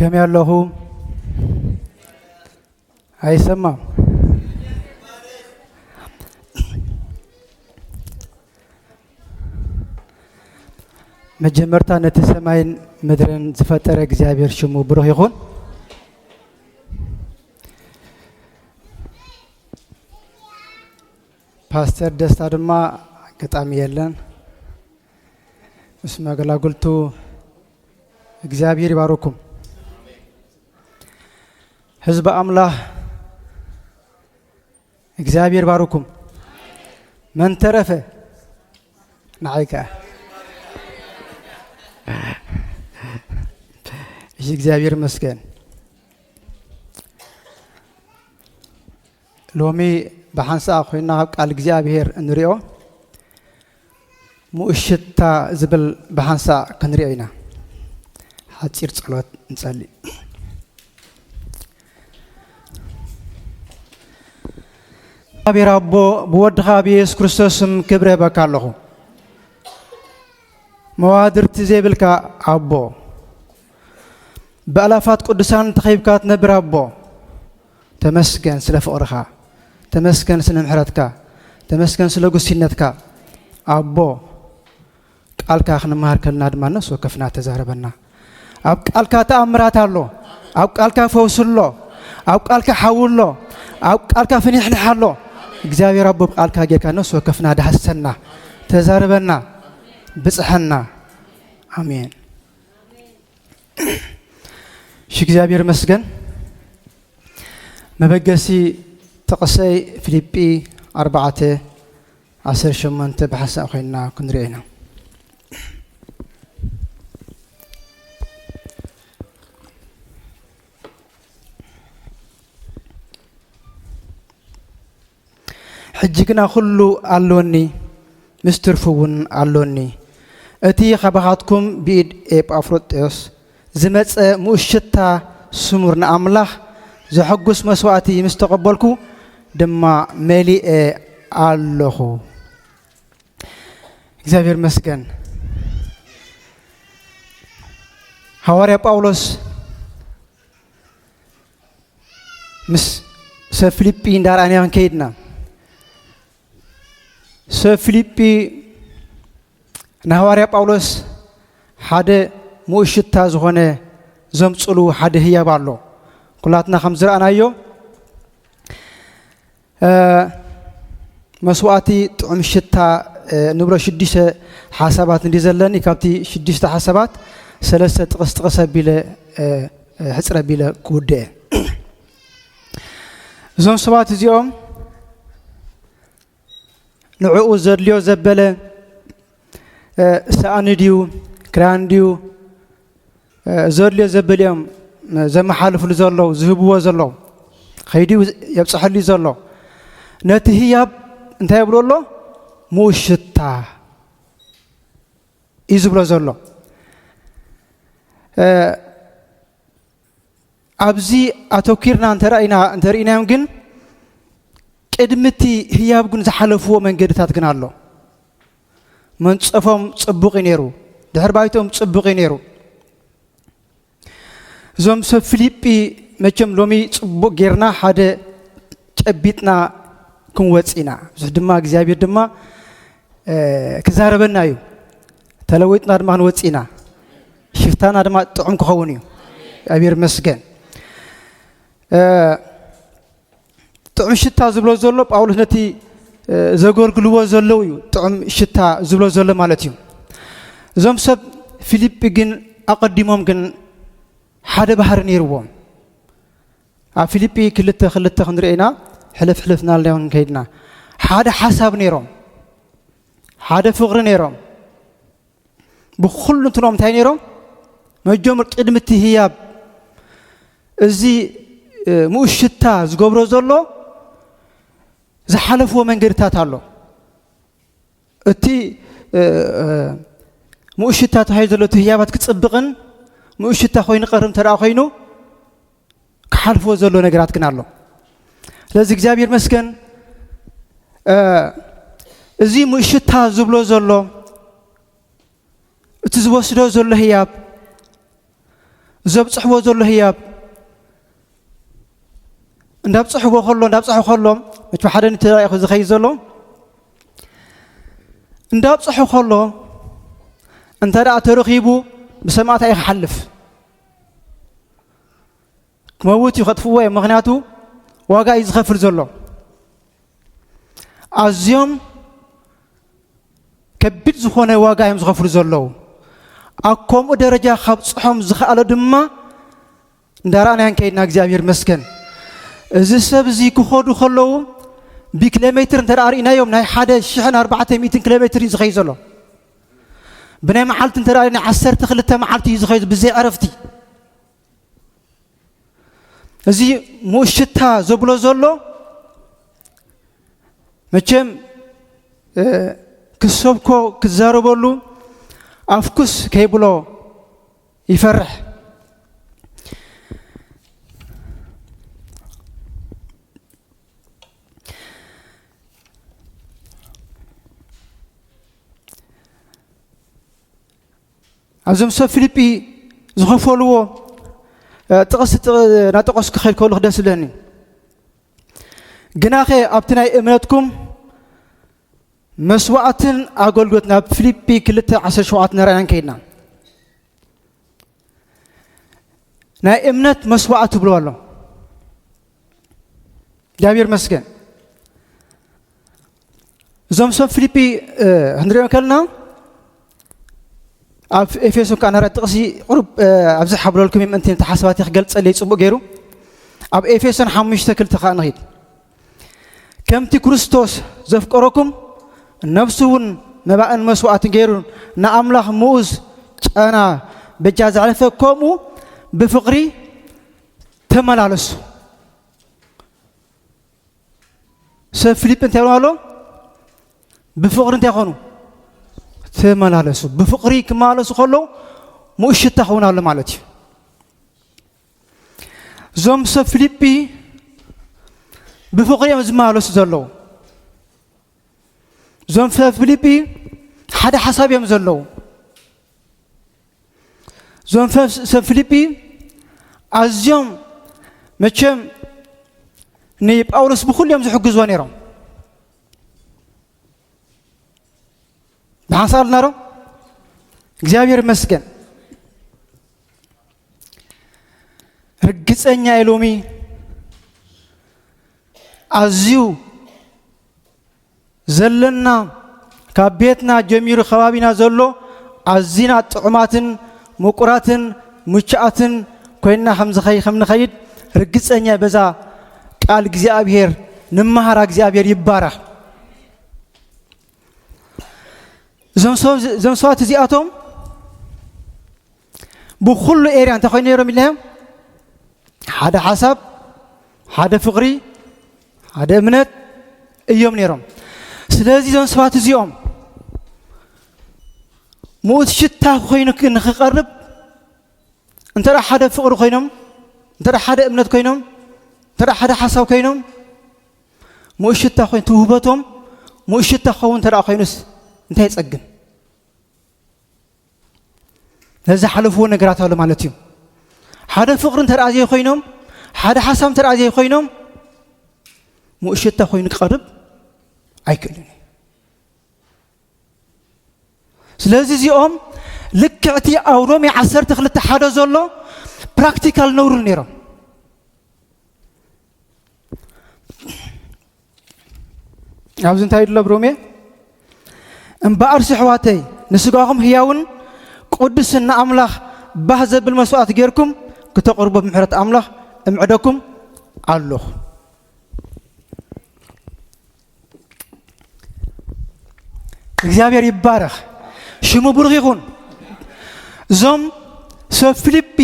ከመይ ኣለኹ? ኣይሰማም። መጀመርታ ነቲ ሰማይን ምድርን ዝፈጠረ እግዚኣብሔር ሽሙ ብሩኽ ይኹን። ፓስተር ደስታ ድማ ኣጋጣሚ የለን። ምስ መገላግልቱ እግዚኣብሔር ይባርኩም። ህዝቢ ኣምላኽ እግዚኣብሔር ይባርኩም። መን ተረፈ? ንዓይ ከኣ። እሺ፣ እግዚኣብሔር ይመስገን። ሎሚ ብሓንሳእ ኮይንና ካብ ቃል እግዚኣብሔር እንሪኦ ምኡሽታ ዝብል ብሓንሳእ ክንሪኦ ኢና። ሓጺር ጸሎት ንጸሊ። እግዚኣብሔር ኣቦ፣ ብወድኻ ብየሱስ ክርስቶስ ስም ክብሪ እህበካ ኣለኹ። መዋድርቲ ዘይብልካ ኣቦ፣ ብኣላፋት ቅዱሳን ተኸቢብካ ትነብር ኣቦ፣ ተመስገን ስለ ፍቕርኻ፣ ተመስገን ስለ ምሕረትካ፣ ተመስገን ስለ ጉሲነትካ። ኣቦ፣ ቃልካ ክንመሃር ከለና ድማ ነፍሲ ወከፍና ተዛረበና። ኣብ ቃልካ ተኣምራት ኣሎ፣ ኣብ ቃልካ ፈውሲ ኣሎ፣ ኣብ ቃልካ ሓዊ ኣሎ፣ ኣብ ቃልካ ፍኒሕንሕ ኣሎ። እግዚኣብሔር ኣቦ፣ ብቃልካ ጌርካ ነፍሲ ወከፍና ዳህሰና፣ ተዛረበና፣ ብጽሐና። ኣሜን። እሺ፣ እግዚኣብሔር ይመስገን። መበገሲ ጥቕሰይ ፊልጲ ኣርባዕተ ዓሰርተ ሸሞንተ ብሓሳብ ኮይንና ክንሪኦ ኢና። ሕጂ ግና ኩሉ ኣሎኒ፣ ምስ ትርፉ እውን ኣሎኒ። እቲ ካባኻትኩም ብኢድ ኤጳፍሮጥዮስ ዝመጸ ምኡሽታ ስሙር ንኣምላኽ ዘሐጉስ መስዋእቲ ምስ ተቐበልኩ ድማ መሊኤ ኣለኹ። እግዚኣብሔር ይመስገን። ሃዋርያ ጳውሎስ ምስ ሰብ ፊልጲ እንዳርኣናዮ ክንከይድና፣ ሰብ ፊልጲ ንሃዋርያ ጳውሎስ ሓደ ምኡሽታ ዝኾነ ዘምጽሉ ሓደ ህያብ ኣሎ። ኩላትና ከም ዝረኣናዮ፣ እ፣ መስዋእቲ ጥዑም ሽታ፣ እ፣ ንብሎ ሽዱሽተ ሓሳባት እንዲ ዘለኒ፣ ካብቲ ሽዱሽተ ሓሳባት ሰለስተ ጥቕስ ጥቕስ ኣቢለ፣ እ፣ እ፣ ሕጽር ኣቢለ ክውድእ እየ። እዞም ሰባት እዚኦም ንዕኡ ዘድልዮ ዘበለ፣ እ፣ ሳእኒ ድዩ፣ ክዳን ድዩ፣ እ፣ ዘድልዮ ዘበለ እዮም፣ እ፣ ዘመሓልፍሉ ዘለዉ፣ ዝህብዎ ዘለዉ፣ ኸይዱ የብጽሐሉ ዘሎ። ነቲ ህያብ እንታይ የብሎ ኣሎ? ምኡሽታ እዩ ዝብሎ ዘሎ። እ፣ ኣብዚ ኣተኲርና እንተረኢና-፣ እንተርኢናዮም ግን፣ ቅድሚ እቲ ህያብ ግን ዝሓለፍዎ መንገድታት ግን ኣሎ። መንጸፎም ጽቡቕ እዩ ነይሩ። ድሕሪ ባይትኦም ጽቡቕ እዩ ነይሩ። እዞም ሰብ ፊልጲ መቸም ሎሚ ጽቡቕ ጌርና ሓደ ጨቢጥና ክንወጽእ ኢና። ብዙሕ ድማ እግዚኣብሔር ድማ፣ እ፣ ክዛረበና እዩ። ተለዊጥና ድማ ክንወጽእ ኢና። ሽፍታና ድማ ጥዑም ክኸውን እዩ። እግዚኣብሔር ይመስገን። እ፣ ጥዑም ሽታ ዝብሎ ዘሎ ጳውሎስ ነቲ፣ እ፣ ዘገልግልዎ ዘለዉ እዩ ጥዑም ሽታ ዝብሎ ዘሎ ማለት እዩ። እዞም ሰብ ፊልጲ ግን ኣቐዲሞም ግን ሓደ ባህሪ ነይርዎም። ኣብ ፊልጲ ክልተ ክልተ ክንሪኦ ኢና፣ ሕልፍ ሕልፍ እናልናዮ ክንከይድና። ሓደ ሓሳብ ነይሮም፣ ሓደ ፍቕሪ ነይሮም። ብኹሉ እንትኖም እንታይ ነይሮም? መጀመር ቅድሚ እቲ ህያብ እዚ፣ እ፣ ምኡሽታ ዝገብሮ ዘሎ ዝሓለፍዎ መንገድታት ኣሎ። እቲ፣ እ፣ እ፣ ምኡሽታ ተባሂሉ ዘሎ እቲ ህያባት ክጽብቕን ምኡሽታ ኮይኑ ቀርብ እንተ ደኣ ኮይኑ ክሓልፍዎ ዘሎ ነገራት ግን ኣሎ። ስለዚ እግዚኣብሔር መስገን፣ እ፣ እዚ ምኡሽታ ዝብሎ ዘሎ፣ እቲ ዝወስዶ ዘሎ ህያብ፣ ዘብፅሕዎ ዘሎ ህያብ እንዳብፅሕዎ ከሎ እንዳብፅሑ ከሎ መቸም ሓደ ንተራእኹ ዝኸይ ዘሎ እንዳብፅሑ ከሎ እንተ ደኣ ተረኺቡ ብሰማእታ እዩ ክሓልፍ። ክመውት እዩ፣ ከጥፍዎ እዮም። ምኽንያቱ ዋጋ እዩ ዝኸፍል ዘሎ። ኣዝዮም ከቢድ ዝኾነ ዋጋ እዮም ዝኸፍሉ ዘለዉ። ኣብ ከምኡ ደረጃ ካብ ፅሖም ዝኸኣለ ድማ እንዳረኣናዮ ከይድና እግዚኣብሔር መስገን። እዚ ሰብ እዚ ክኸዱ ከለዉ ብኪሎ ሜትር እንተ ርኢናዮም ናይ ሓደ ሽሕን ኣርባዕተ ሚእትን ኪሎ ሜትር እዩ ዝኸይ ዘሎ። ብናይ መዓልቲ እንተ ናይ ዓሰርተ ክልተ መዓልቲ እዩ ዝኸይ ብዘይ ዕረፍቲ። እዚ ሙእሽታ ዘብሎ ዘሎ መቸም ክሰብኮ ክዛረበሉ ኣፍኩስ ከይብሎ ይፈርሕ። ኣብዞም ሰብ ፊልጲ ዝኸፈልዎ ጥቕሲ ናጠቐስ ክኸይድ ከሉ ክደስ ዝብለኒ። ግናኸ ኣብቲ ናይ እምነትኩም መስዋዕትን ኣገልግሎት ናብ ፊልጲ ክልተ ዓሰርተ ሸውዓተ ንርኣያን ከይድና ናይ እምነት መስዋዕት ትብሎ ኣሎ። እግዚኣብሔር መስገን። እዞም ሰብ ፊልጲ ክንሪኦ ከልና ኣብ ኤፌሶን ከዓ ናራ ጥቕሲ ቁሩብ ኣብዝሕ ኣብለልኩም እየ ምእንቲ ተሓስባቲ ክገልፀለይ ፅቡቅ ገይሩ። ኣብ ኤፌሶን ሓሙሽተ ክልተ ከዓ ንኺድ። ከምቲ ክርስቶስ ዘፍቀረኩም ነፍሱ እውን መባእን መስዋዕትን ገይሩ ንኣምላኽ ምኡዝ ጨና በጃ ዘዕለፈ ከምኡ ብፍቕሪ ተመላለሱ። ሰብ ፊልጲ እንታይ ኣሎ? ብፍቕሪ እንታይ ኾኑ? ተመላለሱ። ብፍቕሪ ክመላለሱ ከሎ ምኡሽታ ክኸውን ኣሎ ማለት እዩ። እዞም ሰብ ፊልጲ ብፍቕሪ እዮም ዝመላለሱ ዘለዉ። እዞም ሰብ ፊልጲ ሓደ ሓሳብ እዮም ዘለዉ። እዞም ሰብ ፊልጲ ኣዝዮም መቸም ንጳውሎስ ብኩሉ እዮም ዝሕግዝዎ ነይሮም። ብሓንሳእ ኣለና ዶ? እግዚኣብሔር ይመስገን። ርግፀኛ እየ ሎሚ ኣዝዩ ዘለና ካብ ቤትና ጀሚሩ ከባቢና ዘሎ ኣዚና ጥዑማትን ምቁራትን ምቹኣትን ኮይንና ከም ዝኸይ ከም ንኸይድ ርግፀኛ በዛ ቃል እግዚኣብሔር ንመሃራ እግዚኣብሔር ይባረኽ። እዞም ሰባት እዚኣቶም ብኩሉ ኤርያ እንታይ ኮይኑ ነይሮም ኢልናዮም? ሓደ ሓሳብ፣ ሓደ ፍቕሪ፣ ሓደ እምነት እዮም ነይሮም። ስለዚ እዞም ሰባት እዚኦም ምኡት ሽታ ኮይኑ ንክቐርብ እንተ ሓደ ፍቕሪ ኮይኖም፣ እንተ ሓደ እምነት ኮይኖም፣ እንተ ሓደ ሓሳብ ኮይኖም ምኡት ሽታ ኮይኑ ትውህበቶም ምኡት ሽታ ክኸውን እንተ ኮይኑስ እንታይ ይጸግም? ነዚ ሓለፍዎ ነገራት ኣሎ ማለት እዩ። ሓደ ፍቕሪ እንተ ደኣ ዘይኮይኖም፣ ሓደ ሓሳብ እንተ ደኣ ዘይኮይኖም ምኡት ሽታ ኮይኑ ክቐርብ ኣይክእልን እዩ። ስለዚ እዚኦም ልክዕቲ ኣብ ሮሜ ዓሰርተ ክልተ ሓደ ዘሎ ፕራክቲካል ነውሩ ነይሮም። ኣብዚ እንታይ ይድሎ ብሮሜ? እምበኣር ስሕዋተይ ንስጋኹም ህያውን ቅዱስን ንኣምላኽ ባህ ዘብል መስዋእቲ ጌርኩም ክተቕርቦ ብምሕረት ኣምላኽ እምዕደኩም ኣለኹ። እግዚኣብሔር ይባረኽ፣ ሽሙ ብሩኽ ይኹን። እዞም ሰብ ፊልጲ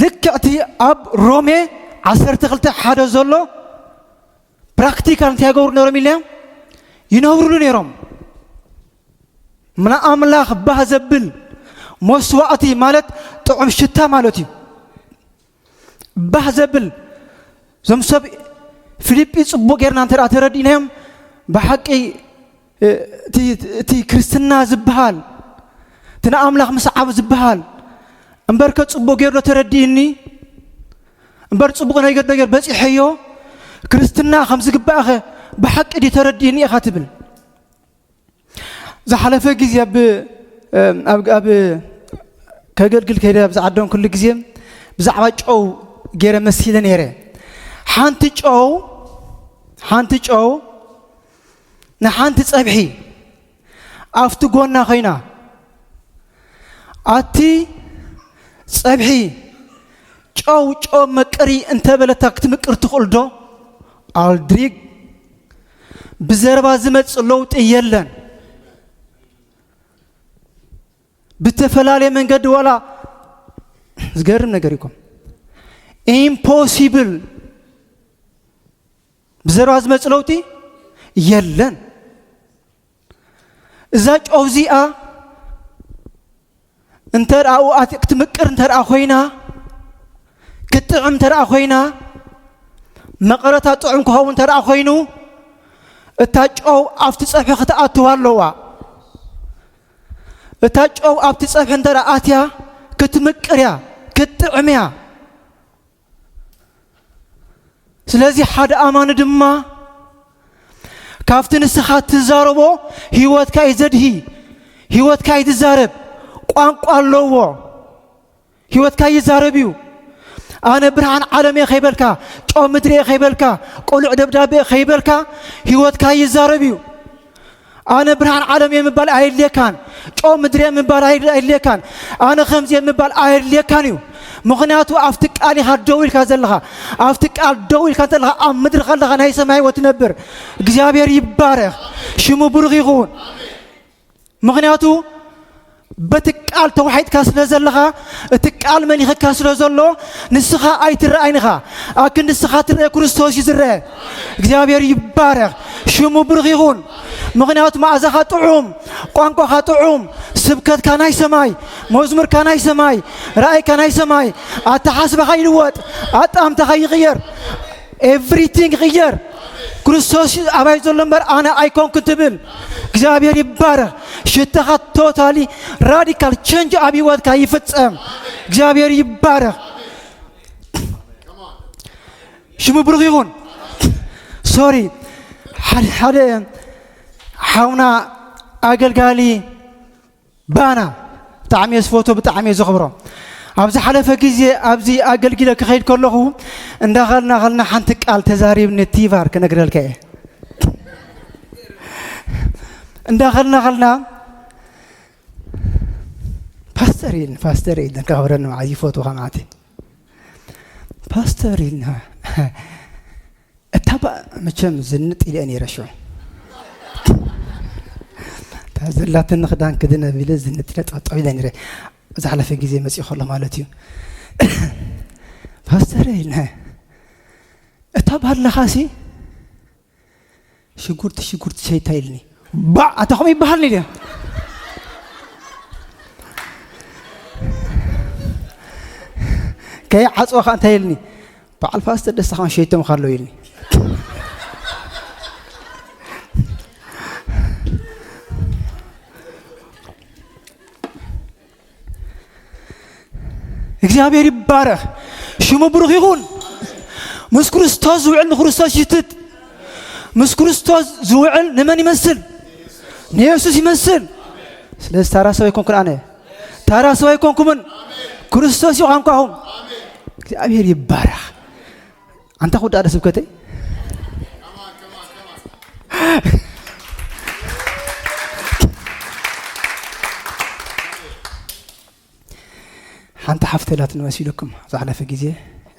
ልክዕቲ ኣብ ሮሜ ዓሰርተ ክልተ ሓደ ዘሎ ፕራክቲካል እንታይ ይገብሩ ነሮም ኢልናዮም? ይነብሩሉ ነይሮም። ንኣምላኽ ባህ ዘብል መስዋእቲ ማለት ጥዑም ሽታ ማለት እዩ። ባህ ዘብል እዞም ሰብ ፊልጲ ጽቡቕ ጌርና እንተ ተረዲእናዮም ብሓቂ እቲ ክርስትና ዝበሃል እቲ ንኣምላኽ ምስዓብ ዝበሃል እምበርከ ጽቡቕ ገይሩ ዶ ተረዲእኒ? እምበር ጽቡቕ ነገር ነገር በጺሐዮ? ክርስትና ከም ዝግባእኸ ብሓቂ ድዩ ተረዲእኒ ኢኻ ትብል? ዝሓለፈ ግዜ ኣብ፣ ኣብ፣ ኣብ ከገልግል ከይደ ኣብ ዝዓደንኩሉ ግዜ ብዛዕባ ጨው ገይረ መሲለ ነይረ። ሓንቲ ጨው፣ ሓንቲ ጨው ንሓንቲ ጸብሒ ኣብቲ ጎና ኮይና፣ ኣቲ ጸብሒ ጨው ጨው መቅሪ እንተበለታ ክትምቅር ትኽእል ዶ? ኣልድሪግ፣ ብዘረባ ዝመጽእ ለውጢ የለን። ብተፈላለየ መንገዲ ዋላ፣ ዝገርም ነገር ይኮን፣ ኢምፖሲብል፣ ብዘረባ ዝመጽእ ለውጢ የለን። እዛ ጨው እዚኣ እንተ ደኣ ኣብኡ ኣት-፣ ክትምቅር እንተ ደኣ ኮይና፣ ክትጥዕም እንተ ደኣ ኮይና፣ መቐረታ ጥዑም ክኸውን እንተ ደኣ ኮይኑ፣ እታ ጨው ኣብቲ ጸብሒ ክትኣትዋ ኣለዋ። እታ ጨው ኣብቲ ጸብሒ እንተ ደኣ ኣትያ፣ ክትምቅር እያ፣ ክትጥዕም እያ። ስለዚ ሓደ ኣማኒ ድማ ካብቲ ንስኻ ትዛረቦ ህይወትካ እዩ ዘድሂ፣ ህይወትካ እዩ ትዛረብ። ቋንቋ ኣለዎ፣ ህይወትካ ይዛረብ እዩ። ኣነ ብርሃን ዓለም እየ ከይበልካ፣ ጨው ምድሪ እየ ከይበልካ፣ ቅሉዕ ደብዳቤ እየ ከይበልካ፣ ህይወትካ ይዛረብ እዩ። ኣነ ብርሃን ዓለም እየ ምባል ኣየድልየካን። ጨው ምድሪ እየ ምባል ኣየድ-፣ ኣየድልየካን። ኣነ ከምዚ እየ ምባል ኣየድልየካን እዩ። ምኽንያቱ ኣብቲ ቃል ኢኻ ደው ኢልካ ዘለኻ። ኣብቲ ቃል ደው ኢልካ እንተለኻ ኣብ ምድሪ ከለኻ ናይ ሰማይ ህይወት ትነብር። እግዚኣብሔር ይባረኽ። ሽሙ ብሩኽ ይኹን። ምኽንያቱ በቲ ቃል ተዋሒጥካ ስለ ዘለኻ፣ እቲ ቃል መሊኽካ ስለ ዘሎ፣ ንስኻ ኣይትረኣይን ኢኻ። ኣክን ንስኻ ትረአ፣ ክርስቶስ እዩ ዝረአ። እግዚኣብሔር ይባረኽ። ሽሙ ብሩኽ ይኹን። ምኽንያቱ መኣዛኻ ጥዑም፣ ቋንቋኻ ጥዑም፣ ስብከትካ ናይ ሰማይ፣ መዝሙርካ ናይ ሰማይ፣ ራእይካ ናይ ሰማይ፣ ኣተሓስባኻ ይልወጥ፣ ኣጣምታኻ ይቕየር። ኤቭሪቲንግ ይቕየር። ክርስቶስ ኣባይ ዘሎ እምበር ኣነ ኣይኮንኩን ትብል። እግዚኣብሔር ይባረኽ። ሽታኻ ቶታሊ ራዲካል ቸንጅ ኣብ ህይወትካ ይፍጸም። እግዚኣብሔር ይባረኽ። ሽሙ ብሩኽ ይኹን። ሶሪ፣ ሓደ፣ ሓደ ሓውና ኣገልጋሊ ባና ብጣዕሚ እየ ዝፈትዎ፣ ብጣዕሚ እየ ዘኽብሮ። ኣብ ዝሓለፈ ግዜ ኣብዚ ኣገልጊለ ክኸይድ ከለኹ እንዳኸልና ከልና ሓንቲ ቃል ተዛሪብኒ፣ ቲቫር ክነግረልካ እየ። እንዳኸልና ከልና ፓስተር ኢልን፣ ፓስተር ኢልን ከኽብረኒ መዓት ይፈትዎ ከማዕቲ። ፓስተር ኢልና እታ ባ-፣ መቸም ዝንጥ ኢለ ነይረ ሽዑ። እታ ዘላትኒ ክዳን ክድነ ቢለ ዝንጥ ኢለ ጠጠው ኢለ ነይረ። ዝሓለፈ ግዜ መፂኡ ከሎ ማለት እዩ። ፓስተር ኢልና እታ ባለኻሲ ሽጉርቲ፣ ሽጉርቲ ሸይታ ኢልኒ። ባዕ፣ ኣታ ከምኡ ይበሃል ድዩ? ከይዓጽወ ኸኣ እንታይ ኢልኒ? በዓል ፓስተር ደስታ ኸኣ ሸይቶም ኻሎ ኢልኒ። እግዚኣብሔር ይባረኽ። ሽሙ ብሩኽ ይኹን። ምስ ክርስቶስ ዝውዕል ንክርስቶስ ይሽትት። ምስ ክርስቶስ ዝውዕል ንመን ይመስል? ንየሱስ ይመስል። ስለዚ ታራ ሰብ ኣይኮንኩን ኣነ። ታራ ሰብ ኣይኮንኩምን። ክርስቶስ እዩ ቋንቋኹም። እግዚኣብሔር ይባረኽ። ኣንታ ክውዳእ ዶ ስብከተይ? ሓንቲ ሓፍቲ ኢላትኒ መሲሉኩም፣ ዝሓለፈ ግዜ፣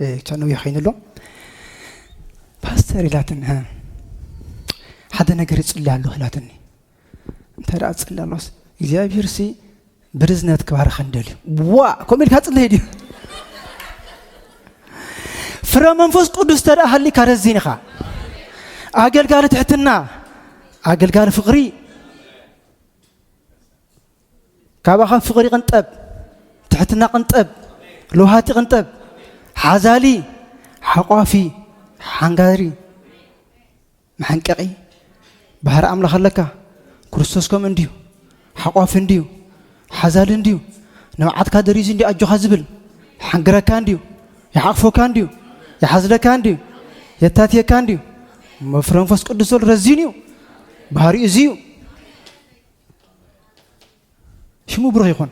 እ፣ ብቻ ነዊሕ ኮይኑ ኣሎ። ፓስተር ኢላትኒ፣ እ፣ ሓደ ነገር ይጽሊ ኣለኹ ኢላትኒ። እንታይ ደኣ ትጽሊ ኣሎስ? እግዚኣብሔር ሲ ብርዝነት ክባርኸን ደልዩ። ዋ፣ ከምኡ ኢልካ ጽለይ ድዩ? ፍረ መንፈስ ቅዱስ ተደኣ ሃሊካ ረዚን ኢኻ። ኣገልጋሊ ትሕትና፣ ኣገልጋሊ ፍቕሪ፣ ካባኻ ፍቕሪ ቅንጠብ፣ ትሕትና ቅንጠብ፣ ለውሃቲ ቅንጠብ፣ ሓዛሊ፣ ሓቋፊ፣ ሓንጋሪ፣ መሐንቀቒ፣ ባህሪ ኣምላኽ ኣለካ። ክርስቶስ ከምኡ እንድዩ፣ ሓቋፊ እንድዩ፣ ሓዛሊ እንድዩ። ንብዓትካ ደሪዙ እንዲ ኣጆኻ ዝብል ሓንግረካ እንድዩ፣ ይሓቕፎካ እንድዩ፣ ይሓዝለካ እንድዩ፣ የታትየካ እንድዩ። መፍረ መንፈስ ቅዱስ ዘሎ ረዚን እዩ፣ ባህሪኡ እዚ እዩ። ሽሙ ብሩኽ ይኹን።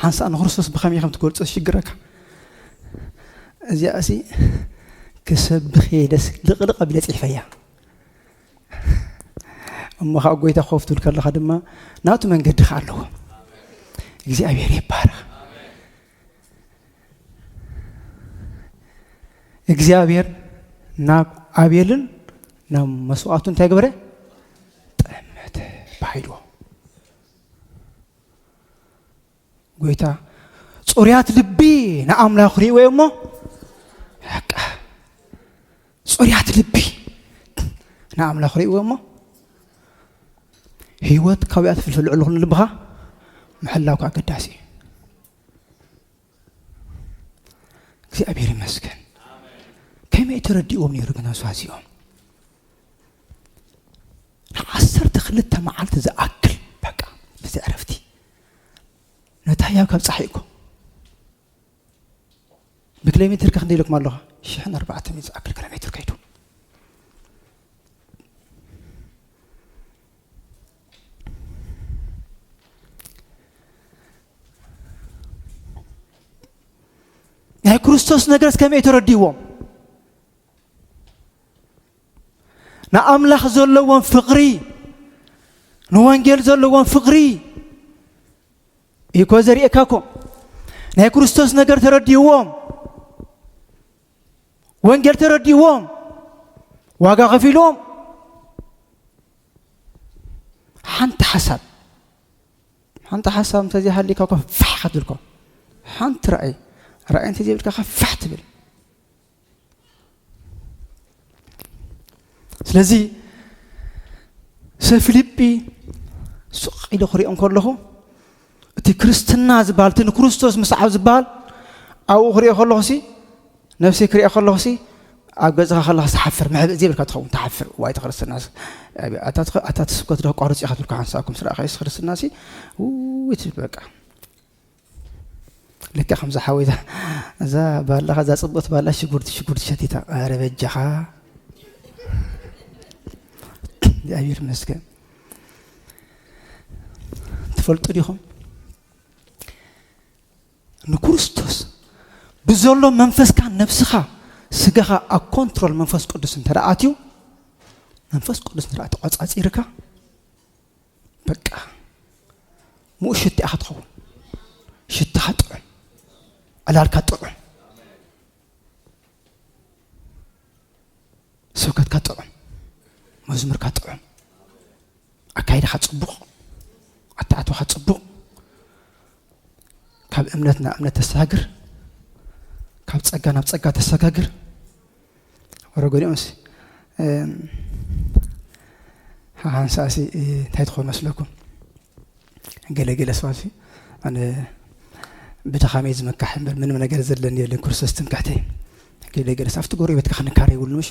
ሓንሳእ ንክርስቶስ ብኸመይ ከም ትገልጾ ዝሽግረካ። እዚኣሲ ክሰብኽ እየ ደስ ልቕልቕ ኣቢለ ጽሒፈያ። እሞ ካብ ጎይታ ኮፍ ትብል ከለኻ ድማ ናቱ መንገዲ ኸኣ ኣለዎ። እግዚኣብሔር ይባረኽ። እግዚኣብሔር ናብ ኣቤልን ናብ መስዋዕቱ እንታይ ገበረ? ጠመተ ባሂልዎ። ጎይታ ጽሩያት ልቢ ንኣምላኽ ርእይዎ እሞ፣ በቃ፣ ጽሩያት ልቢ ንኣምላኽ ርእይዎ እሞ፣ ህይወት ካብኣ ትፍልፍል ልዕሊ ኩሉ ልብኻ ምሕላው ከኣ ኣገዳሲ እዩ። እግዚኣብሔር ይመስገን። ከመይ ተረዲእዎም ነይሩ ግን ኣስዋዚኦም? ንዓሰርተ ክልተ መዓልቲ ዝኣክል በቃ ብዘይ ዕረፍቲ። ነታ ህያብ ካብ ጸሓይ እኮ ብኪሎ ሜትር ከ ክንደይ ኢለኩም ኣለኹ? ሽሕን ኣርባዕተ ሚእቲ ዝኣክል ኪሎ ሜትር ከይዱ። ናይ ክርስቶስ ነገርስ ከመይ ተረዲእዎም? ንኣምላኽ ዘለዎም ፍቕሪ፣ ንወንጌል ዘለዎም ፍቕሪ እኮ ዘርእየካ እኮ። ናይ ክርስቶስ ነገር ተረዲእዎም፣ ወንጌል ተረዲእዎም፣ ዋጋ ከፊልዎም። ሓንቲ ሓሳብ፣ ሓንቲ ሓሳብ እንተዘይሃልዩካ እኮ ፋሕ ክትብል እኮ። ሓንቲ ራእይ፣ ራእይ እንተዘይብልካ እኮ ፋሕ ትብል። ስለዚ ሰብ ፊልጲ ሱቕ ኢለ ክሪኦ እንከለኹ፣ እቲ ክርስትና ዝበሃል፣ እቲ ንክርስቶስ ምስዓብ ዝበሃል ኣብኡ ክሪኦ ከለኹሲ፣ ነፍሰይ ክሪኦ ከለኹሲ፣ ኣብ ገጽኻ ከለኻ ትሓፍር፣ መሕብእ ዘይብልካ ትኸውን፣ ትሓፍር። ዋይ፣ እቲ ክርስትናስ፣ ኣታ ትኸ-፣ ኣታ እቲ ስብከት ዶ ከቋርጽ ኢኻ ትብል፣ ሓንሳእኩም ስራእኻ፣ እዚ ክርስትናሲ፣ ውይ ትብል በቃ። ልክዕ ከምዛ ሓወይታ፣ እዛ ባላኻ፣ እዛ ጽቡቕቲ ባላ ሽጉርቲ፣ ሽጉርቲ ሸቲታ። ኣረ በጃኻ። እግዚኣብሔር ይመስገን። ትፈልጡ ዲኹም? ንክርስቶስ ብዘሎ መንፈስካ፣ ነብስኻ፣ ስጋኻ ኣብ ኮንትሮል መንፈስ ቅዱስ እንተ ደኣ ኣትዩ፣ መንፈስ ቅዱስ እንተ ደኣ ተቖጻጺርካ፣ በቃ፣ ምኡ ሽታ ኢኻ ትኸውን። ሽታኻ ጥዑም፣ ዕላልካ ጥዑም፣ ስብከትካ ጥዑም፣ መዝሙርካ ጥዑም፣ ኣካይዳኻ ጽቡቕ፣ ኣተኣትዋኻ ጽቡቕ፣ ካብ እምነት ናብ እምነት ተሰጋግር፣ ካብ ጸጋ ናብ ጸጋ ተሰጋግር። ወረ ገሊኦምሲ፣ እም፣ ሓንሳእሲ፣ እ፣ እንታይ ትኾኑ መስለኩም? ገለ ገለ ሰባትሲ፣ ኣነ ብድኻመይ ዝመካሕ እምበር ምንም ነገር ዘለኒ የለን፣ ክርስቶስ ትምክሕተይ። ገለ ገለ፣ ኣብቲ ጎረቤትካ ክንካረ ይብሉ ምሽ?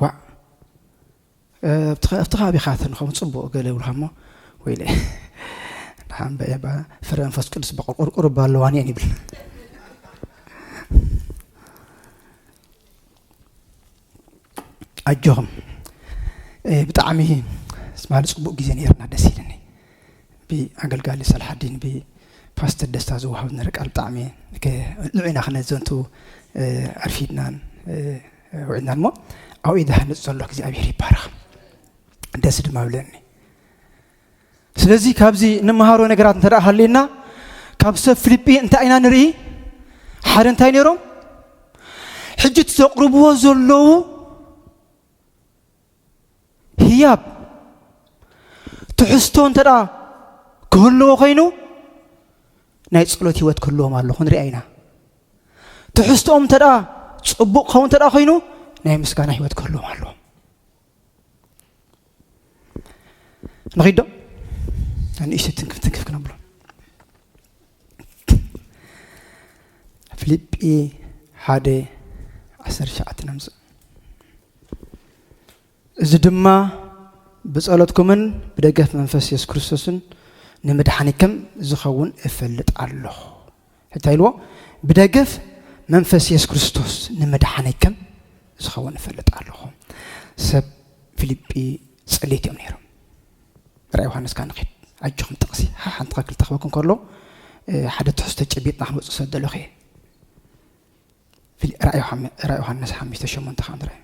ዋዕ፣ እ፣ ኣብቲ፣ ኣብቲ ከባቢኻ ተንኸም ጽቡቕ ገለ ይብሉኻ እሞ፣ ወይለ፣ ደሓን በ-፣ ባ-፣ ፍረ መንፈስ ቅዱስ በቆርቆርቆር እባ ኣለዋኒ እየን ይብል። ኣጆኹም። እ፣ ብጣዕሚ ትማሊ ጽቡቕ ግዜ ነይርና፣ ደስ ኢልኒ። ብኣገልጋሊ ሰላሓዲን ብፓስተር ደስታ ዝወሃብ ነረ ቃል ብጣዕሚ ከ-፣ ንዑና ክነዘንቱ፣ እ፣ ኣርፊድናን፣ እ፣ ውዒልናን እሞ፣ ኣብኡ እዩ ዝሃንጽ ዘሎ። እግዚኣብሔር ይባረኽ። ደስ ድማ ብለኒ። ስለዚ ካብዚ እንመሃሮ ነገራት እንተ ደኣ ሃልዩና፣ ካብ ሰብ ፊልጲ እንታይ ኢና ንርኢ? ሓደ እንታይ ነይሮም? ሕጂ እቲ ዘቕርብዎ ዘለዉ ህያብ ትሕዝቶ እንተ ደኣ ክህልዎ ኮይኑ፣ ናይ ጸሎት ህይወት ክህልዎም ኣለኹ ንሪኣ ኢና። ትሕዝቶኦም እንተ ደኣ ጽቡቕ ክኸውን እንተ ደኣ ኮይኑ፣ ናይ ምስጋና ህይወት ክህልዎም ኣለዎም። ንኺዶ ንእሽቶ ትንክፍ ትንክፍ ክነብሎ። ፊልጲ ሓደ ዓሰርተ ትሽዓተ ነምጽእ። እዚ ድማ ብጸሎትኩምን ብደገፍ መንፈስ የሱስ ክርስቶስን ንምድሓኒክም ዝኸውን እፈልጥ ኣለኹ። ሕታ ኢልዎ፣ ብደገፍ መንፈስ የሱስ ክርስቶስ ንምድሓኒክም ዝኸውን እፈልጥ ኣለኹ። ሰብ ፊልጲ ጸለይቲ እዮም ነይሮም። ራእይ ዮሃንስ ከኣ ንኺድ፣ ኣጆኹም ጥቕሲ ሓ-፣ ሓንቲ ክልተ ክበኩም ከሎ፣ እ፣ ሓደ ትሕዝቶ ጨቢጥና ክንወጽእ ስለ ዘለኹ እየ። ፊል-፣ ራእይ ዮሃ-፣ ራእይ ዮሃንስ ሓሙሽተ ሸሞንተ ከኣ ንርአ።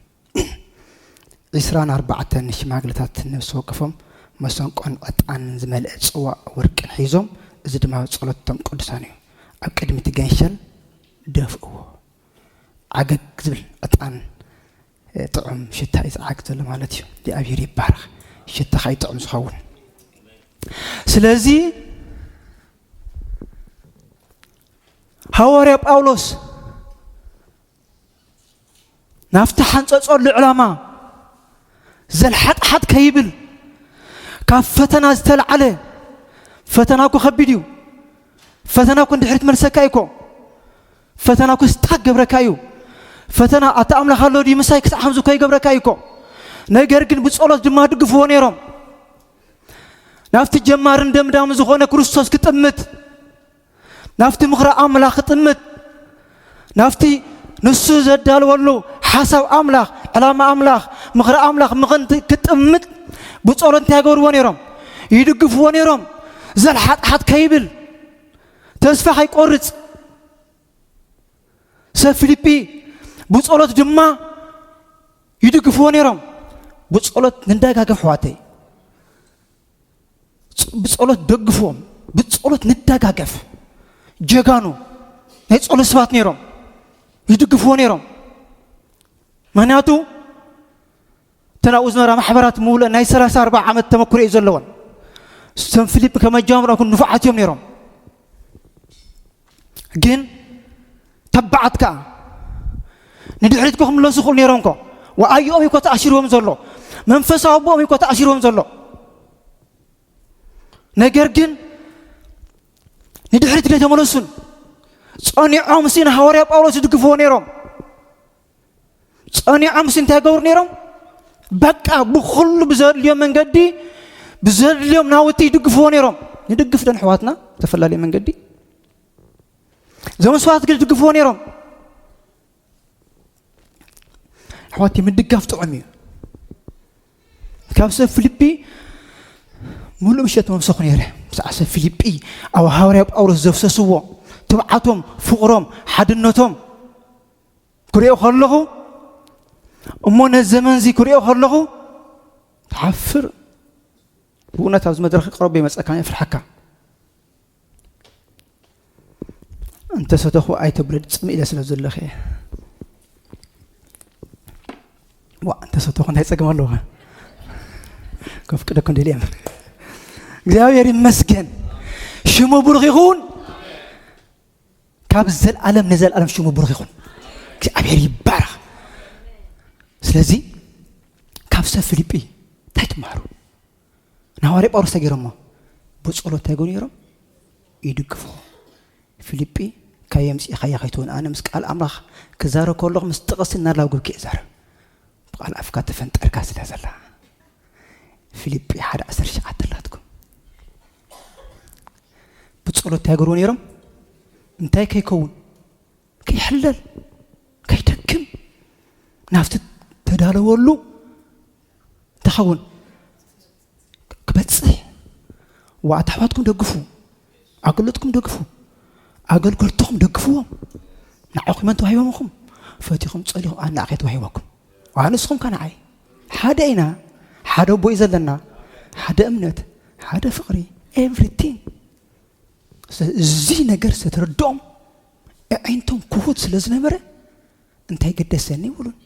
ዒስራን ኣርባዕተን ሽማግለታት ነፍሲ ወከፎም መሰንቆን ዕጣንን ዝመልአ ጽዋእ ወርቅን ሒዞም፣ እዚ ድማ ጸሎት እቶም ቅዱሳን እዩ፣ ኣብ ቅድሚ እቲ ገንሸል ደፍእዎ። ዓገግ ዝብል ዕጣን፣ እ፣ ጥዑም ሽታ እዩ ዝዓግብ ዘሎ ማለት እዩ። እግዚኣብሔር ይባረኽ። ሽታኻ እዩ ጥዑም ዝኸውን። ስለዚ ሃዋርያ ጳውሎስ ናብቲ ሓንጸጸሉ ዕላማ ዘልሓጥሓጥ ከይብል፣ ካብ ፈተና ዝተልዓለ፣ ፈተና እኮ ከቢድ እዩ። ፈተና እኮ ንድሕሪት መልሰካ እዩ እኮ። ፈተና እኮ ስታክ ገብረካ እዩ። ፈተና ኣታ ኣምላኽ ኣሎ ድዩ ምሳይ ክሳዕ ሓምዚ እኮ ይገብረካ እዩ እኮ። ነገር ግን ብጸሎት ድማ ድግፍዎ ነይሮም። ናብቲ ጀማርን ደምዳሚ ዝኾነ ክርስቶስ ክጥምት፣ ናብቲ ምኽሪ ኣምላኽ ክጥምት፣ ናብቲ ንሱ ዘዳልወሉ ሓሳብ ኣምላኽ፣ ዕላማ ኣምላኽ፣ ምኽሪ ኣምላኽ ምኽንት ክጥምት ብጸሎት እንታይ ይገብርዎ ነይሮም? ይድግፍዎ ነይሮም። ዘልሓጥሓጥ ከይብል፣ ተስፋ ከይቆርጽ፣ ሰብ ፊልጲ ብጸሎት ድማ ይድግፍዎ ነይሮም። ብጸሎት ንደጋገፍ ኣሕዋተይ። ፅ-፣ ብጸሎት ደግፍዎም። ብጸሎት ንደጋገፍ። ጀጋኑ ናይ ጸሎት ሰባት ነይሮም። ይድግፍዎ ነይሮም። ምኽንያቱ እተን ኣብኡ ዝነበራ ማሕበራት ምሉእ ናይ ሰላሳ ኣርባዓ ዓመት ተመክሮ እዩ ዘለወን። እቶም ፊልፕ ከመጃምሮም ንፉዓት እዮም ነይሮም። ግን ተባዓት ከኣ ንድሕሪት እኮ ክምለሱ ይኽእሉ ነይሮም እኮ። ወኣይኦም እኮ ተኣሲርዎም ዘሎ። መንፈሳዊ ኣቦኦም እኮ ተኣሲርዎም ዘሎ። ነገር ግን ንድሕሪት ዘይተመለሱን። ጸኒዖም ሲ ንሃዋርያ ጳውሎስ ይድግፍዎ ነይሮም። ጸኒዖም ሲ እንታይ ይገብሩ ነይሮም? በቃ ብኹሉ ብዘድልዮም መንገዲ፣ ብዘድልዮም ናውቲ ይድግፍዎ ነይሮም። ንድግፍ ዶ ንሕዋትና? ዝተፈላለየ መንገዲ። እዞም ሰባት ግን ይድግፍዎ ነይሮም። ኣሕዋተይ፣ ምድጋፍ ጥዑም እዩ። ካብ ሰብ ፊልጲ ሙሉእ ምሸት መምሰኹ ነይረ። ምስ ሰብ ፊልጲ ኣብ ሃዋርያ ጳውሎስ ዘፍሰስዎ ትብዓቶም፣ ፍቕሮም፣ ሓድነቶም ክሪኦ ከለኹ፣ እሞ ነዚ ዘመንዚ ክሪኦ ከለኹ ትሓፍር። ብእውነት ኣብዚ መድረኽ ቅረብ ይመጸካ የፍርሓካ። እንተ ሰተኹ ኣይተብለድ ጽምእ ኢለ ስለ ዘለኹ እየ። ዋ፣ እንተ ሰተኹ እንታይ ጸገም ኣለዎ? ከፍቅደኩም ደልየ እምበር። እግዚኣብሔር ይመስገን። ሽሙ ብሩኽ ይኹን። ካብ ዘልኣለም ንዘልኣለም ሽሙ ብሩኽ ይኹን። እግዚኣብሔር ይባረኽ። ስለዚ ካብ ሰብ ፊልጲ እንታይ ትመሃሩ? ንሃዋርያ ጳውሎስ እንታይ ገይሮሞ? ብጸሎት እንታይ ገይሩ ነይሮም? ይድግፍዎ። ፊልጲ፣ ካበይ ኣምጺእኻያ ከይትውን፣ ኣነ ምስ ቃል ኣምላኽ ክዛረብ ከለኹ ምስ ጥቕሲ እናላጉብኪ እየ ዛረብ። ብቓል ኣፍካ ተፈንጠርካ ስለ ዘላ። ፊልጲ ሓደ ዓሰርተ ትሽዓተ ኣላትኩም። ብጸሎት እንታይ ገይርዎ ነይሮም? እንታይ ከይከውን? ከይሕለል፣ ከይደክም፣ ናብቲ ተዳለወሉ እንታይ ኸውን? ክበጽሕ። ዋ፣ ኣሕዋትኩም ደግፉ፣ ኣገልግሎትኩም ደግፉ፣ ኣገልገልትኹም ደግፍዎም። ንዓኹም መን ተዋሂቦምኹም? ፈቲኹም ጸሊኹም ኣናእኸይ ተዋሂቦኩም። ዋ፣ ንስኹም ከ ንዓይ ሓደ ኢና፣ ሓደ ኣቦ እዩ ዘለና፣ ሓደ እምነት፣ ሓደ ፍቕሪ፣ ኤቭሪቲንግ። እዚ ነገር ዝተረድኦም ኣዒንቶም ክፉት ስለ ዝነበረ እንታይ ገደሰኒ ይብሉን።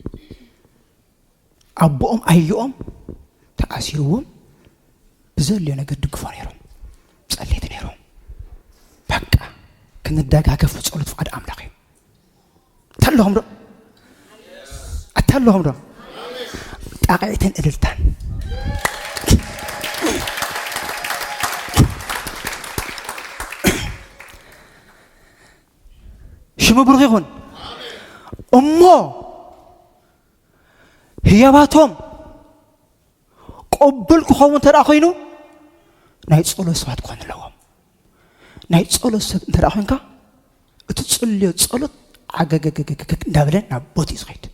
ኣቦኦም ኣዮኦም ተኣሲርዎም ብዘድልዮ ነገር ድግፎ ነይሮም፣ ጸለይቲ ነይሮም። በቃ ክንደጋገፍ ብጸሎት ፍቓድ ኣምላኽ እዩ። ኣታ ኣለኹም ዶ? ኣታ ኣለኹም ዶ? ጣቕዒትን እልልታን። ሽሙ ብሩኽ ይኹን። እሞ ህያባቶም ቅቡል ክኸውን እንተ ደኣ ኮይኑ፣ ናይ ጸሎት ሰባት ክኾኑ ኣለዎም። ናይ ጸሎት ሰብ እንተ ደኣ ኮይንካ፣ እቲ ጽልዮ ጸሎት ዓገገገገገ እንዳበለ ናብ ቦት እዩ ዝኸይድ።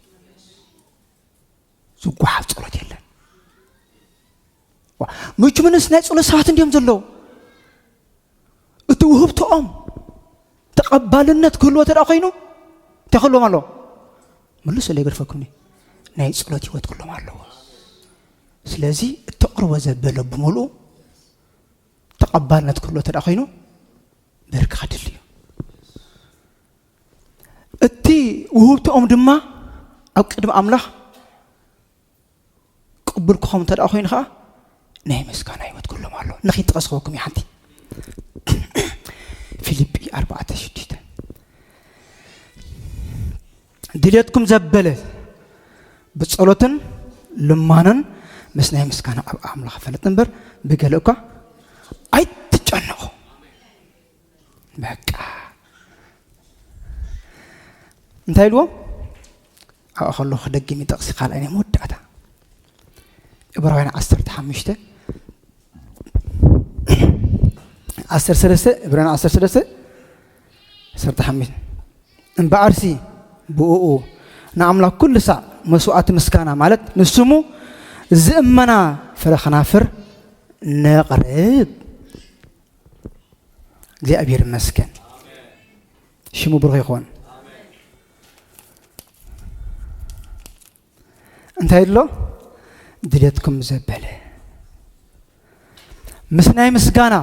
ዝጓሓፍ ጸሎት የለን። ዋ፣ ምቹ ምንስ ናይ ጸሎት ሰባት እንዲዮም ዘለዉ። እቲ ውህብቶኦም ተቐባልነት ክህልዎ እንተ ደኣ ኮይኑ፣ እንታይ ክህልዎም ኣለዎ? መልሱ ለይገድፈኩምኒ። ናይ ጸሎት ህይወት ክህልዎም ኣለዎ። ስለዚ እተቕርቦ ዘበለ ብምሉኡ ተቐባልነት ክህልዎ እንተ ደኣ ኮይኑ፣ ብርክ ከድሊ እዩ። እቲ ውህብቶኦም ድማ ኣብ ቅድሚ ኣምላኽ ቅቡል ክኸውን እንተ ደኣ ኮይኑ ኸዓ፣ ናይ ምስጋና ህይወት ክህልዎም ኣለዎ። ንኺድ ጥቕስ ክህበኩም እየ ሓንቲ። ፊልጲ ኣርባዕተ ሽዱሽተ። ድልየትኩም ዘበለ ብጸሎትን ልማኖን ምስ ናይ ምስጋና ኣብ ኣምላኽ ፈለጥ እምበር፣ ብገለ እኳ ኣይትጨነቑ። በቃ። እንታይ ኢልዎም? ኣብኣ ከለኹ ክደግም እዩ ጥቕሲ ካልኣይ ናይ መወዳእታ። ዕብራውያን ዓሰርተ ሓሙሽተ፣ ዓሰርተ ሰለስተ፣ ዕብራውያን ዓሰርተ ሰለስተ፣ ዓሰርተ ሓሙሽተ። እምበኣርሲ ብእኡ ንኣምላኽ ኩሉ ሳዕ መስዋእቲ ምስጋና፣ ማለት ንስሙ ዝእመና ፍረ ከናፍር ነቕርብ። እግዚኣብሔር ይመስገን። ሽሙ ብሩኽ ይኹን። እንታይ ኣሎ? ድሌትኩም ዘበለ ምስ ናይ ምስጋና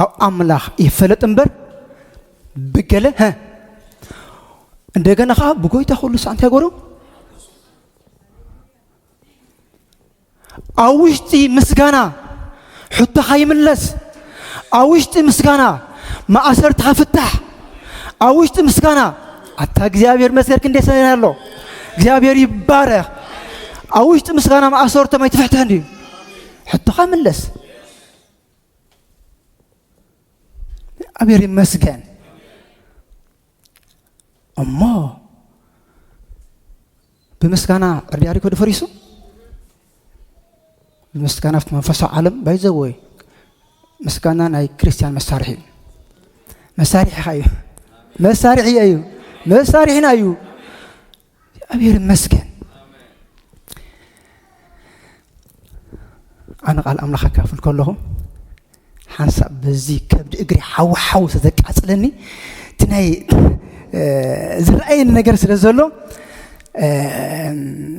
ኣብ ኣምላኽ ይፈለጥ እምበር፣ ብገለ፣ ሀ፣ እንደገና ኸዓ ብጎይታ ኩሉ ሳዕ እንታይ ገሩ? ኣብ ውሽጢ ምስጋና ሕቶኻ ይምለስ። ኣብ ውሽጢ ምስጋና ማእሰርትኻ ፍታሕ። ኣብ ውሽጢ ምስጋና፣ ኣታ እግዚኣብሔር መስገድ ክንደይ ሰናይ ኣሎ። እግዚኣብሔር ይባረኽ። ኣብ ውሽጢ ምስጋና ማእሰርቶም ኣይትፍሕትሕ እንድዩ። ሕቶኻ ምለስ። እግዚኣብሔር ይመስገን። እሞ ብምስጋና ዕርዲ ኣሪኮ ዶ ፈሪሱ? ብምስጋና ኣብቲ መንፈሳዊ ዓለም፣ by the way፣ ምስጋና ናይ ክርስቲያን መሳርሒ እዩ። መሳርሒኻ እዩ። መሳርሒ እዩ። መሳርሒና እዩ። እግዚኣብሔር ይመስገን። ኣነ ቃል ኣምላኽ ኣካፍል ከለኹ ሓንሳብ በዚ ከብዲ እግሪ ሓው ሓው ተዘቃጽለኒ፣ እቲ ናይ፣ እ፣ ዝረኣየኒ ነገር ስለ ዘሎ፣ እ፣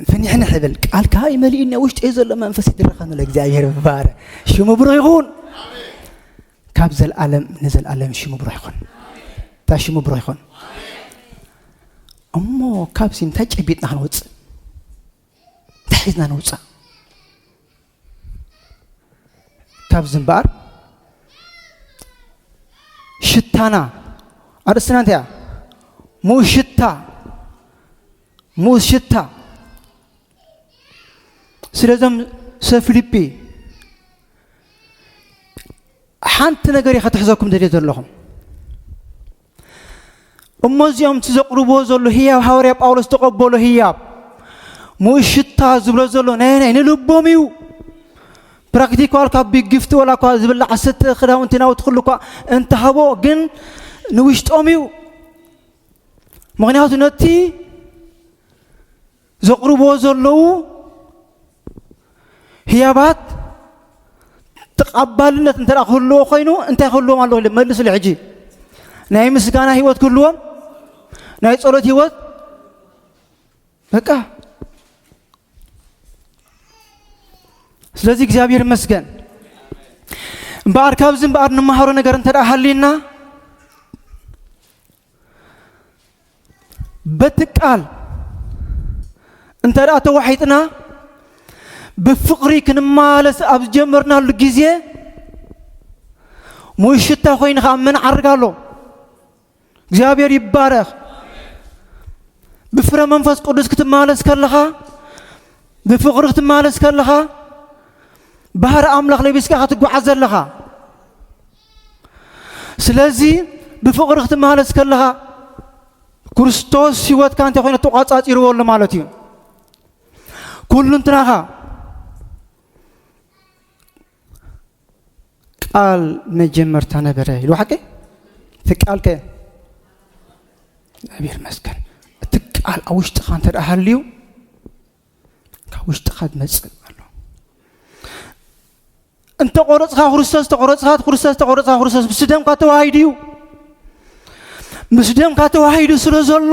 ፍንሕንሕ እብል። ቃልካ ይመሊእኒ፣ ውሽጠይ ዘሎ መንፈስ ይድረኸኒ ኣሎ። እግዚኣብሔር ይባረ። ሽሙ ብሩኽ ይኹን። ካብ ዘልኣለም ንዘልኣለም ሽሙ ብሩኽ ይኹን። እታ ሽሙ ብሩኽ ይኹን። እሞ ካብዚ እንታይ ጨቢጥና ክንወጽእ? እንታይ ሒዝና ንውጻእ? ካብዚ እምበኣር ሽታና፣ ኣርእስትና እንታይ እያ? ምኡዝ ሽታ፣ ምኡዝ ሽታ። ስለዞም ሰብ ፊልጲ ሓንቲ ነገር እየ ከትሕዘኩም ደልየ ዘለኹም። እሞ እዚኦም እቲ ዘቕርብዎ ዘሎ ህያብ፣ ሃዋርያ ጳውሎስ ተቐበሎ ህያብ፣ ምኡዝ ሽታ ዝብሎ ዘሎ ናይ፣ ናይ ንልቦም እዩ። ፕራክቲካል ካብ ቢግ ጊፍት ወላ እኳ ዝብላዕ ዝስተ ክዳውንቲ ናውቲ ኩሉ እኳ እንተሃቦ፣ ግን ንውሽጦም እዩ። ምኽንያቱ ነቲ ዘቕርብዎ ዘለዉ ህያባት ተቐባልነት እንተ ደኣ ክህልዎ ኮይኑ፣ እንታይ ክህልዎም ኣለዎ? መልስሉ ሕጂ። ናይ ምስጋና ህይወት ክህልዎም፣ ናይ ጸሎት ህይወት፣ በቃ። ስለዚ እግዚኣብሔር ይመስገን። እምበኣር ካብዚ እምበኣር ንመሃሮ ነገር እንተ ደኣ ሃልዩና፣ በቲ ቃል እንተ ደኣ ተዋሒጥና፣ ብፍቕሪ ክንመላለስ ኣብ ዝጀመርናሉ ግዜ፣ ምኡዝ ሽታ ኮይኑ ኸዓ መን ዓርግ ኣሎ? እግዚኣብሔር ይባረኽ። ብፍረ መንፈስ ቅዱስ ክትመላለስ ከለኻ፣ ብፍቕሪ ክትመላለስ ከለኻ፣ ባህሪ ኣምላኽ ለቢስካ ክትጓዓዝ ዘለኻ። ስለዚ ብፍቕሪ ክትመላለስ ከለኻ፣ ክርስቶስ ህይወትካ እንታይ ኮይኑ ተቋጻጺርዎ ኣሎ ማለት እዩ። ኩሉ እንትናኻ ቃል መጀመርታ ነበረ ኢሉ ሓቂ። እቲ ቃል ከ እግዚኣብሔር ይመስገን። እቲ ቃል ኣብ ውሽጥኻ እንተ ደኣ ሃልዩ፣ ካብ ውሽጥኻ ዝመጽእ ኣሎ። እንተ ቆረጽኻ ክርስቶስ፣ እንተ ቆረጽኻ ክርስቶስ፣ እንተ ቆረጽኻ ክርስቶስ፣ ምስ ደምካ ተዋሂዱ እዩ። ምስ ደምካ ተዋሂዱ ስለ ዘሎ፣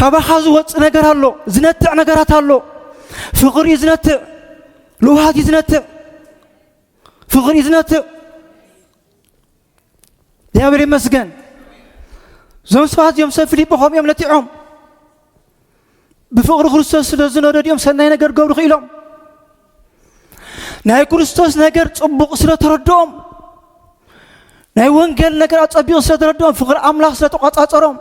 ካባኻ ዝወጽእ ነገር ኣሎ፣ ዝነትዕ ነገራት ኣሎ። ፍቕሪ እዩ ዝነትዕ፣ ልውሃት እዩ ዝነትዕ፣ ፍቕሪ እዩ ዝነትዕ። እግዚኣብሔር ይመስገን። እዞም ሰባት እዚኦም ሰብ ፊልጶ ከምኡ እዮም ነቲዖም። ብፍቕሪ ክርስቶስ ስለ ዝነደዱ እዮም ሰናይ ነገር ክገብሩ ክኢሎም። ናይ ክርስቶስ ነገር ጽቡቕ ስለ ተረድኦም፣ ናይ ወንጌል ነገር ኣጸቢቑ ስለ ተረድኦም፣ ፍቕሪ ኣምላኽ ስለ ተቋጻጸሮም፣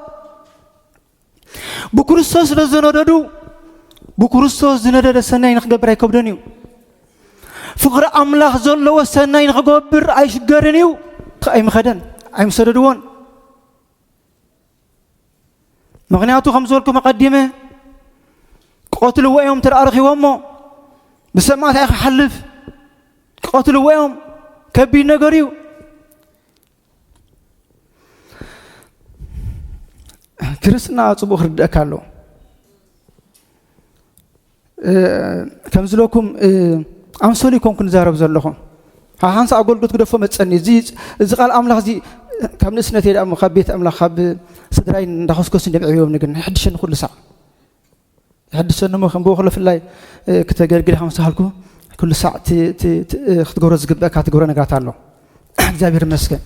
ብክርስቶስ ስለ ዝነደዱ፣ ብክርስቶስ ዝነደደ ሰናይ ንኽገብር ኣይከብዶን እዩ። ፍቕሪ ኣምላኽ ዘለዎ ሰናይ ንኽገብር ኣይሽገርን እዩ፣ ከ-፣ ኣይምኸደን፣ ኣይምሰደድዎን። ምኽንያቱ ከም ዝበልኩ መቐዲመ፣ ክቐትልዎ እዮም እንተ ደኣ ረኺቦሞ፣ ብሰማእት ኣይክሓልፍ፣ ክቐትልዎ እዮም። ከቢድ ነገር እዩ። ክርስትና ጽቡቕ ክርድአካ ኣለዎ። እ፣ ከም ዝለኩም፣ እ፣ ኣምሰሉ ይኮንኩ ንዛረብ ዘለኹ። ሓ-፣ ሓንሳእ ኣገልግሎት ግደፎ መጸኒ። እዚ፣ እዚ ቃል ኣምላኽ እዚ ካብ ንእስነተይ ደኣ እሞ ካብ ቤት ኣምላኽ፣ ካብ ስድራይ እንዳኸስከሱ እንደምዕብዮም ግን ይሕድሸኒ ኩሉ ሳዕ። ይሕድሰኒ እሞ ከም ብወክሎ ፍላይ፣ እ፣ ክተገልግል ከም ዝሃልኩ ኩሉ ሳዕ ት-፣ ት-፣ ት-፣ እ፣ ክትገብሮ ዝግበእካ ትገብሮ ነገራት ኣሎ። እግዚኣብሔር ይመስገን።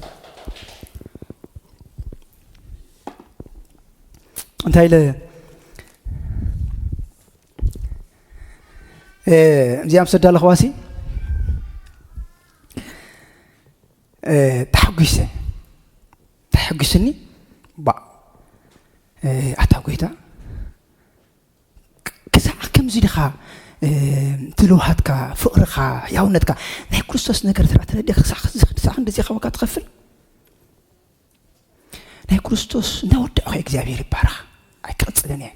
እንታይ ኢለ፣ እ፣ እዚኣ ምስ ኣዳለኽዋሲ፣ እ፣ ተሓጒሰ። ተሓጒስኒ። ባ፣ እ፣ ኣታ ጎይታ፣ ክ-፣ ክሳዕ ከምዚ ዲኻ፣ እ፣ ትልውሃትካ፣ ፍቕርኻ፣ ሕያውነትካ፣ ናይ ክርስቶስ ነገር ተራ ተረዲእካ ክሳዕ ክዚ-፣ ክሳዕ ክንድዚ ከበካ ትኸፍል? ናይ ክርስቶስ እናወዳእኹ እግዚኣብሔር ይባረኽ። ኣይክቕጽልን እየ።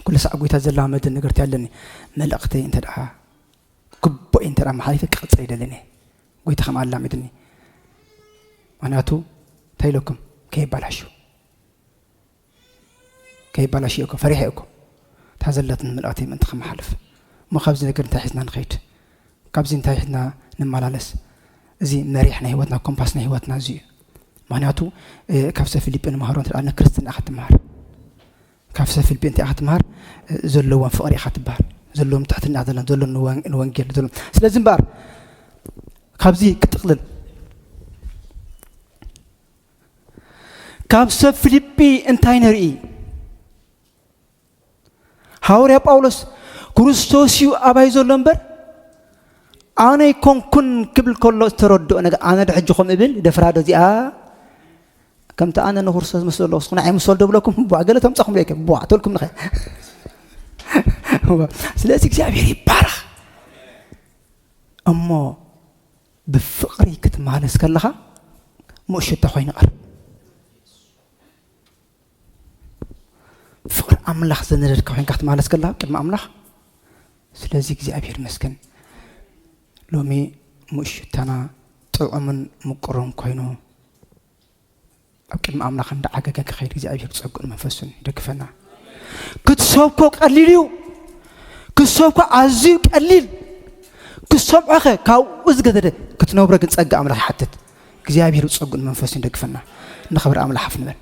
ኩሉ ሳዕ ጎይታ ዘላመደ ነገርት ያለኒ። መልእኽተይ እንተ ደኣ ግቡእ እንተ ደኣ መሓሊፈ ክቕጽል ኣይደልን እየ። ጎይታ ከም ኣላሚድኒ። ምኽንያቱ እንታይ ኢለኩም? ከይባላሹ። ከይባላሹ እኮ ፈሪሐ እኮ። እታ ዘለትኒ መልእኽተይ ምእንቲ ከመሓልፍ። እሞ ካብዚ ነገር እንታይ ሒዝና ንኸይድ? ካብዚ እንታይ ሒዝና ንመላለስ? እዚ መሪሕ ናይ ህይወትና፣ ኮምፓስ ናይ ህይወትና እዚ እዩ። ምኽንያቱ፣ እ፣ ካብ ሰብ ፊልጲ ንመሃሮ እንተ ደኣ ንክርስትና ኢኻ ትመሃር። ካብ ሰብ ፊልጲ እንታይ ኢኻ ትመሃር? እ፣ ዘለዎም ፍቕሪ ኢኻ ትበሃል። ዘለዎም ትሕትና ኢኻ ዘለዎም፣ ዘለዎም ንወን-፣ ንወንጌል ዘለዎም። ስለዚ እምበኣር፣ ካብዚ ክጥቕልል፣ ካብ ሰብ ፊልጲ እንታይ ንርኢ? ሃዋርያ ጳውሎስ፣ "ክርስቶስ እዩ ኣባይ ዘሎ እምበር፣ ኣነ ኣይኮንኩን" ክብል ከሎ ዝተረድኦ ነገር፣ ኣነ ዶ ሕጂ ከምኡ እብል? ደፍራ ዶ እዚኣ? ከምቲ ኣነ ንክርስቶስ መስሎ ኣለኹ፣ ንስኹም ንዓይ ምሰሉ ዶ ብለኩም? ቧ፣ ገለ ተምጻኹም ዶ ይከ-፣ ቧ፣ ተልኩም ንኸ። ስለዚ እግዚኣብሔር ይባረኽ። እሞ ብፍቕሪ ክትመላለስ ከለኻ፣ ምእሹታ ኮይኑ ይቐርብ። ፍቕሪ ኣምላኽ ዘነደድካ ኮይንካ ክትመላለስ ከለኻ፣ ቅድሚ ኣምላኽ። ስለዚ እግዚኣብሔር ይመስገን። ሎሚ ምእሹታና ጥዑምን ምቁርን ኮይኑ ኣብ ቅድሚ ኣምላኽ እንዳዓገገ ክኸይድ እግዚኣብሔር ጸጉን መንፈሱን ይደግፈና። ክትሰብኮ ቀሊል እዩ። ክትሰብኮ ኣዝዩ ቀሊል። ክትሰምዖኸ ካብኡ ዝገደደ ክትነብሮ ግን ጸጋ ኣምላኽ ይሓትት። እግዚኣብሔር ጸጉን መንፈሱን ይደግፈና። ንኽብሪ ኣምላኽ ሓፍ ንበል።